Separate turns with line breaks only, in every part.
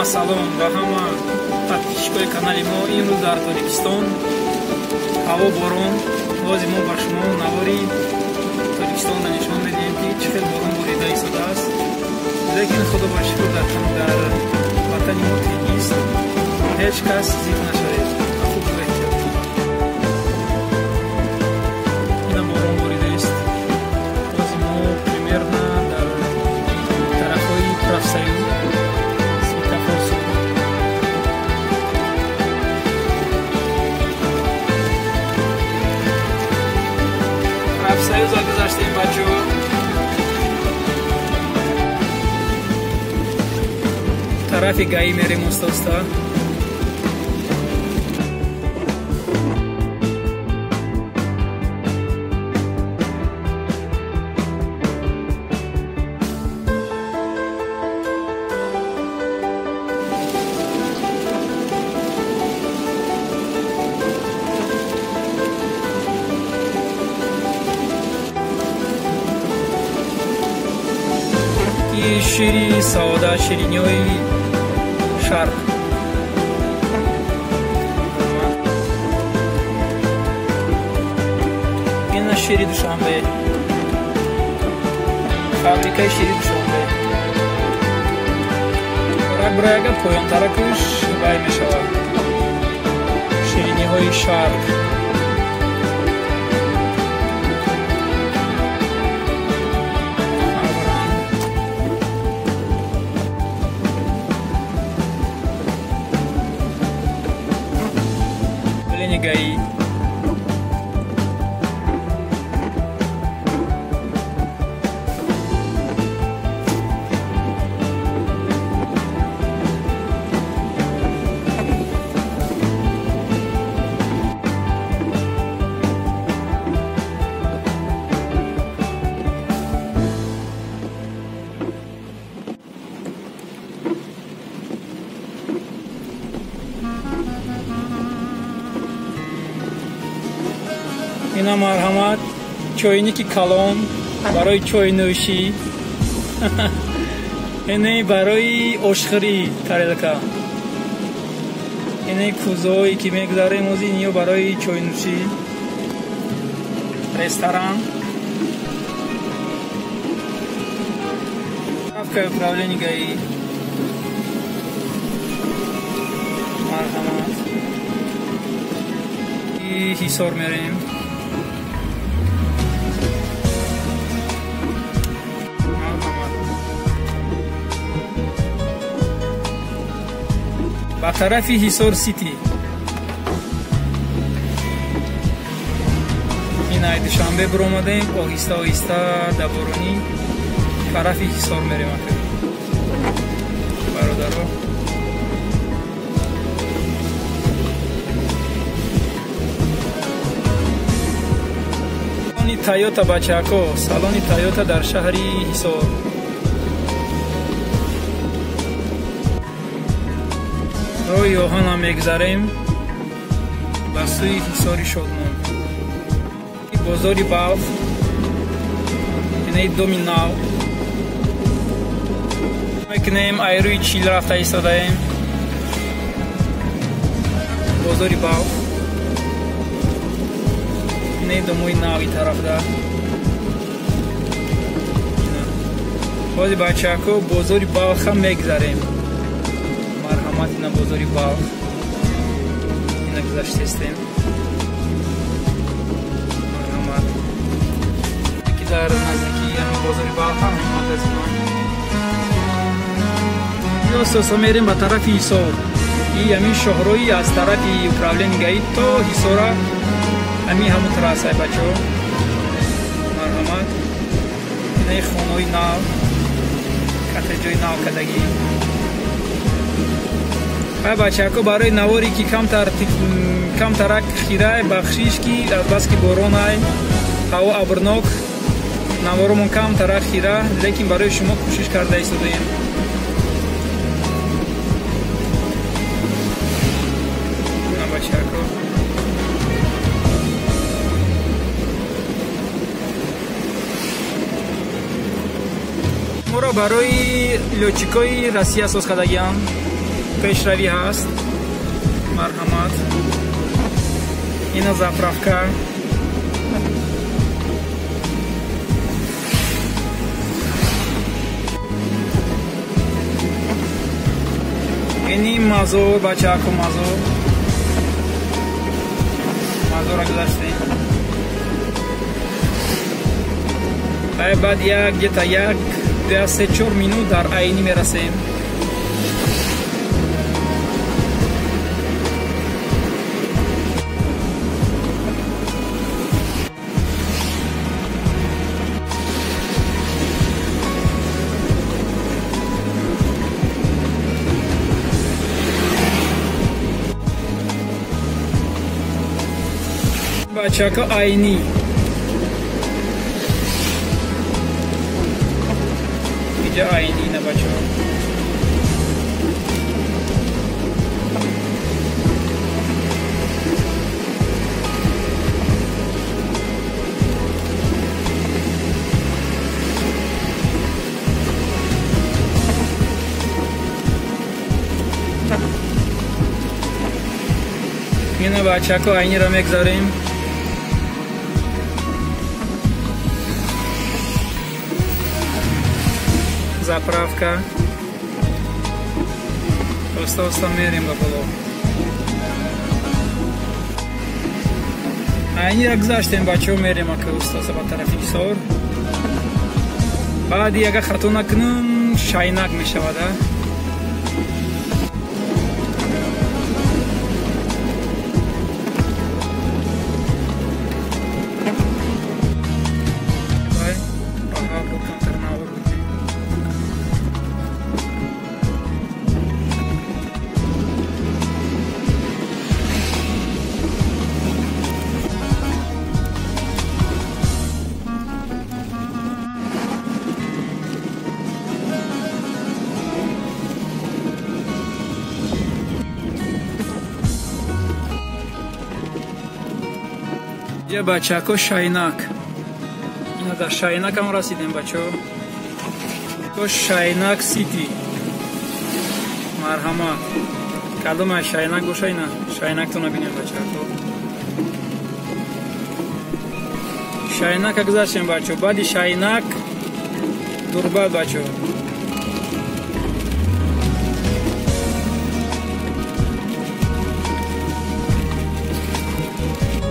Ҳама салом ва ҳама подписчикои канали мо. Имрӯз дар Тоҷикистон ҳаво борон. Бози мо ба шумо навори Тоҷикистонро нишон медиҳем, ки чӣ хел борон борида истодааст. Лекин худо ба шукр дар ватани мо тинҷист, ҳеҷ кас зиқ нашавед. Хуб эҳтиёт. Ина борон боридааст. Бози мо примерно дар тарафҳои Профсоюз Профсоюза гузаштем, бачаҳо. Тарафи ГАИ мерем оста-оста. Шири саода, шириниҳои шарқ. Ина шири Душанбе, фабрикаи шири Душанбе. Рак-браяга поёнтаракуш вай мешавад. Шириниҳои шарқ. ГАИ. Ина марҳамат, чойники калон барои чойнӯшӣ. Ине барои ошхӯрӣ тарелка. Ине кӯзое ки мегузарем ози ниё барои чойнӯшӣ. Ресторан. Ставкаи управление ГАИ. Марҳамат. Ҳисор мерем. Ба тарафи Ҳисор Сити. Ин ай Душанбе биромадем, оҳиста оҳиста дар боронӣ тарафи Ҳисор мерем, ака бародаро. Салони Тойота, бачако, салони Тойота дар шаҳри Ҳисор. Роҳи оҳанам мегузарем ба сӯи Ҳисори Шодмон. Бозори Балх, инаи доми нав. Мекунем айрӯи чил рафта истодаем. Бозори Балх, инаи домои нави тарафда. Бози бачако, бозори Балхам мегузарем. Марҳамат, ина бозори Балх. Ина гузаштестем. Марҳамат. Ки дар наздикии ҳамин бозори Балх ҳам магазинҳо. Оста-оста мерем ба тарафи Ҳисор. И ҳамин шоҳрои аз тарафи управление ГАИ то Ҳисора ҳамин ҳамун трассай, бачаҳо. Марҳамат. Инаи хонаҳои нав, коттеҷҳои нав кардагӣ. Ай бачако, барои наворе ки камтарак хирай, бахшиш ки азбаски боронай, ҳаво абрнок, наворомон камтарак хира, лекин барои шумо кӯшиш карда истодаем. Бачако, моро барои лётчикои Россия соз кардагианд. Пешравӣ ҳаст. Марҳамат. Ина заправка. Ини мазор, бачако, мазор. Мазора гузаштем. Баъд як где-то як, ду, се, чор минут дар Айнӣ мерасем. Бачако, Айнӣ. Иҷа Айнӣ на, бачаҳо. Ина, бачако, Айниро мегзарем. Заправка. Оста оста мерем ба боло. Айниро гузаштем, бачаҳо, мерем ака оста оста ба тарафи Ҳисор. Баъди агар хато накунам, Шайнак мешавад, а? Иҷа, бачако, Шайнак. Ина дар Шайнакам расидем, бачаҳо. То Шайнак Сити. Марҳамат. Кадом аз Шайнак боша, ина Шайнактона бинем, бачако. Шайнака гузаштем, бачаҳо. Баъди Шайнак Дурбат, бачаҳо.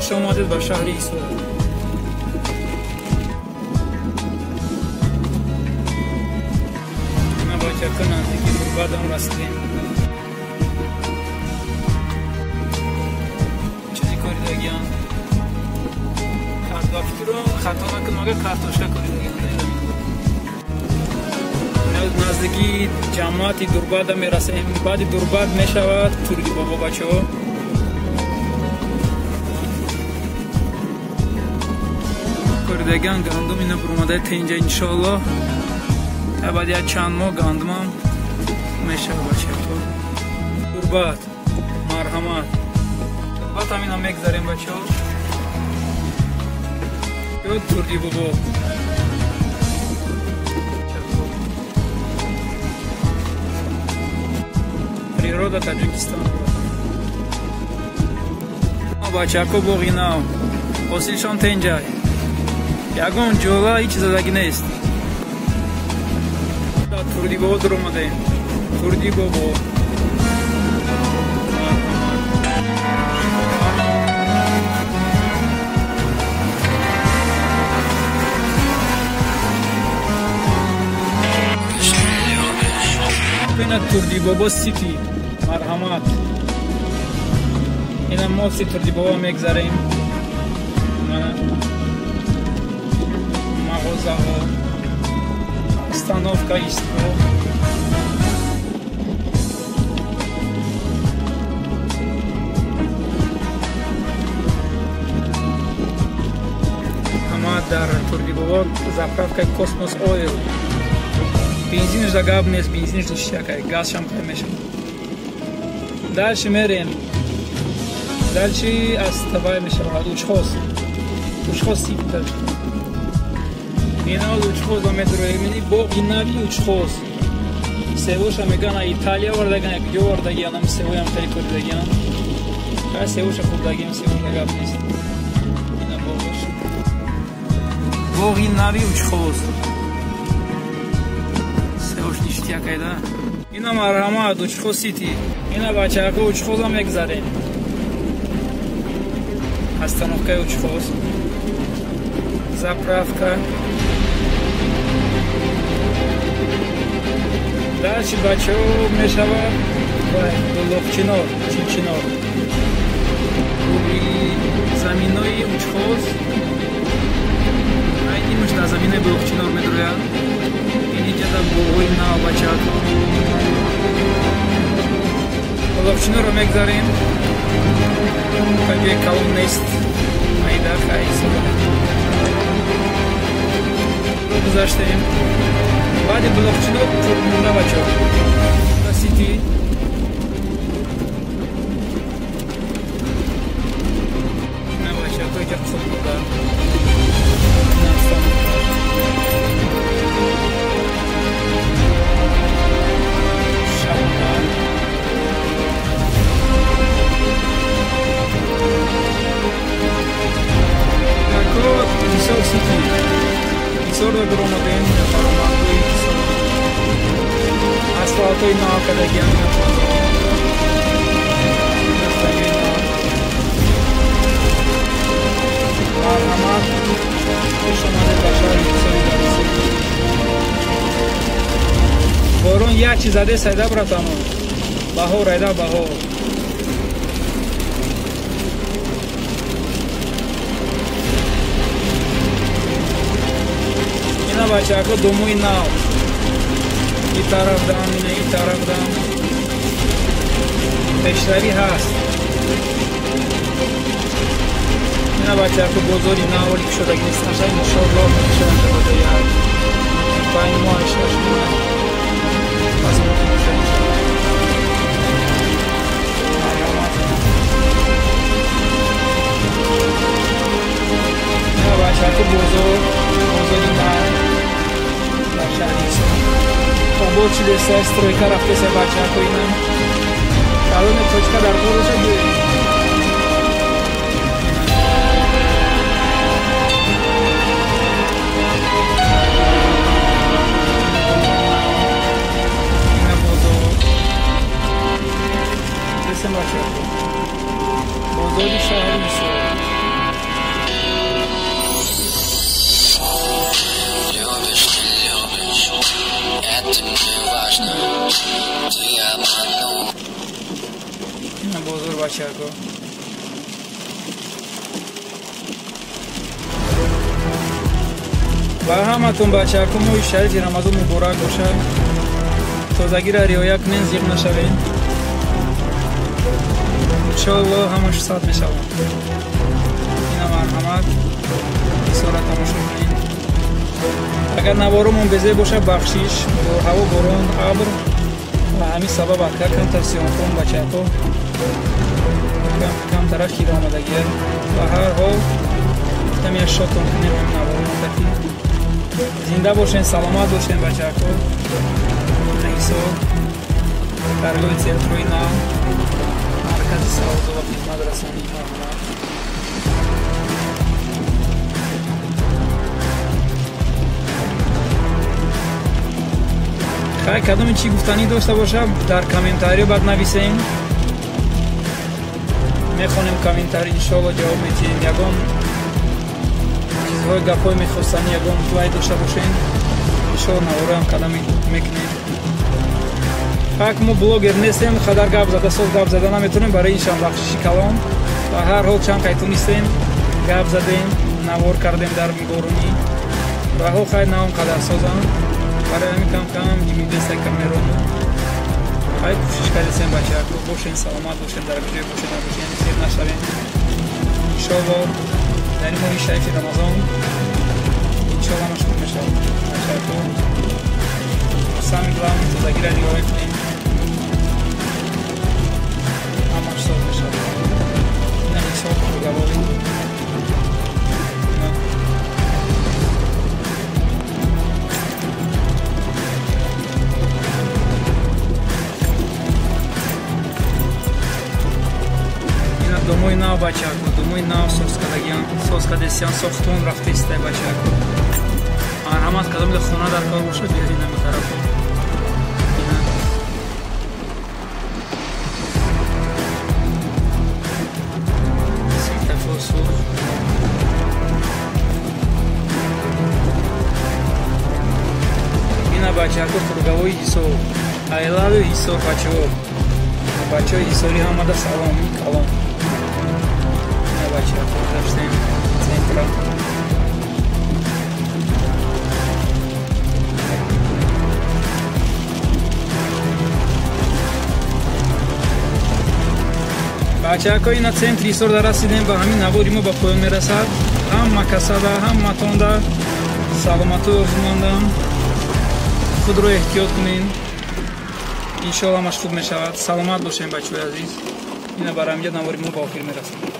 Хуш омадед ба шаҳри Ҳисор. Ина, бачако, наздики Дурбатам расидем. Чизи коридагиан. Ба фикрам, хато накунам, агар картошка коридагиан. Наздики ҷамоати Дурбата мерасем. Баъди Дурбат мешавад Турди Бобо, бачаҳо. Коридагиан гандум ина буромадаи тенҷа, иншоаллоҳ. Баъд як чанд моҳ гандумам мешавад, бачаҳо. Дурбат, марҳамат. Дурбат ҳам ина мегзарем, бачаҳо. Ё Турди Бобо. Природа Таҷикистон. Бачако, боғи нав. Ҳосилшон тенҷай. Ягон ҷола ҳеҷ задагӣ нест. Турди Бобо дуромадаем. Турди Бобо. Ина Турди Бобо Сити. Марҳамат. Ина мости Турди Бобо мегзарем. Мағозаҳо, остановка истгоҳ. Ҳама дар Турди Бобо заправкаи Космос Ойл. Бензинаш да гап нест, бензинаш ништякай, газшам кай мешавад. Дальше мерем. Дальше аз тавай мешавад Учхоз. Учхоз Сити. Ина Учхоза медроем, ини боғи нави Учхоз. Севоша меган Италия овардаган, як ҷо овардагиан, ам севоям хеле коридагиан. Хай севоша хурдагиам, севоша гап нест. Ина боғош. Боғи нави Учхоз. Севош ништяк айда. Ина марҳамат Учхоз Сити. Ина бачаҳо Учхозам мегзарем. Остановкаи Учхоз. Заправка. Дальше бачаҳо мешавад Булоқчинор, Чинчинор. Заминои Учхоз. Имш дар заминаи Булоқчинор медрояд. Инҷа дар боғҳои нав бачаҳо. Булоқчинорро мегзарем. Ҷои калон нест. Майда хай гузаштем. Баъди Булоқчинор Қурбонда бачаҳо. Сити. На бачаҳо иҷа Қурбонда. Ҳисор Сити. Ҳисорро биромадем, баромадҳои Ҳисор. Асфалтҳои нав кардагиам, марҳамат, хуш омадед ба шаҳри Ҳисори Дарси. Борон як чиз заде сайда братано. Баҳор айда баҳор. Ина бачаҳо домои нав. И тараф дам, ина и тараф дам. Пешравӣ ҳаст. Ина бачаҳо бозори нав оли кушодаги нест. Қашанг иншоаллоҳ мешавад як 5 моҳ, 6 моҳ. Пас мумкин мешавад. Ина бачаҳо бозори нав дар шаҳри Ҳисор. Обод шудеста, стройка рафтеса бачаҳо ина. Калоне точка дар кор бошад ҷӯем. Ина бозор. Десем бачаҳо. Бозори шаҳри Ҳисор. Ина бозор бачаҳо. Ба ҳаматон бачаҳо моҳи шарифи Рамазон муборак бошад. Тозагиро риоя кунен, зиқ нашавен. Иншоаллоҳ ҳамаш сад мешавад. Ина марҳамат, Ҳисорро тамошо кунед. Агар наворумон безеб бошад, бахшиш. Ҳаво борон, абр ва ҳамин сабаб ака камтар сиёнкун бачаҳо камтара хира омадагия. Ба ҳар ҳол гуфтам як шотон кунем ҳамин наворумон таки. Зинда бошен, саломат бошен бачаҳо. Ҳисор, даргоҳи центрои нав, маркази савдо ва хизматрасонии марҳамат. Хай кадоме чӣ гуфтанӣ дошта бошад, дар комментариё баъд нависем. Мехонем комментари, иншоалло ҷавоб медиҳем. Ягон чизҳои гапҳои мехостанӣ, ягон вай дошта бошем, иншоалло навороам када мекунем. Ҳак мо блогер нестем, қадар гап зада, соз гап зада наметонем, барои ин шам бахшиши калон. Ба ҳар ҳол чанд қай тунистем, гап задем, навор кардем дар боронӣ. Раҳо хай на он қадар созам. Барои ҳамин кам-кам ҷимидеста камерону. Хай кӯшиш кардесем бачаҳо, бошен, саломат бошен, дар куҷое бошен, набошен, сер нашавем. Иншоалло дар ин моҳи шарифи Рамазон иншоалло ҳамаш хуб мешавад. Бачаҳо, самый главный тозагиро риоя кунем. Ҳамаш соз мешавад. Ина ҳисоб гавоҳи. Домои нав бачако, домои нав соз кардагиан, соз кардесиан, сохтон рафтаистай бачако. Марҳамат, кадом хона дар кор бошад, биёред ҳамин тарафо. Светофор сурх. Ина бачако круговой Ҳисор. Айладу Ҳисор бачаҳо. Бачаҳои Ҳисорӣ ҳамада салом, калом. Ина бачаҳо гаштем центра. Бачаҳо ина центри Ҳисор дар расидем ва ҳамин навори мо ба поён мерасад. Ҳама касада, ҳаматонда саломатӣ орзумандам. Худро эҳтиёт кунед. Иншоалло ҳамаш хуб мешавад. Саломат бошем бачаҳои азиз. Ина бар ҳаминҷа навори мо ба охир мерасад.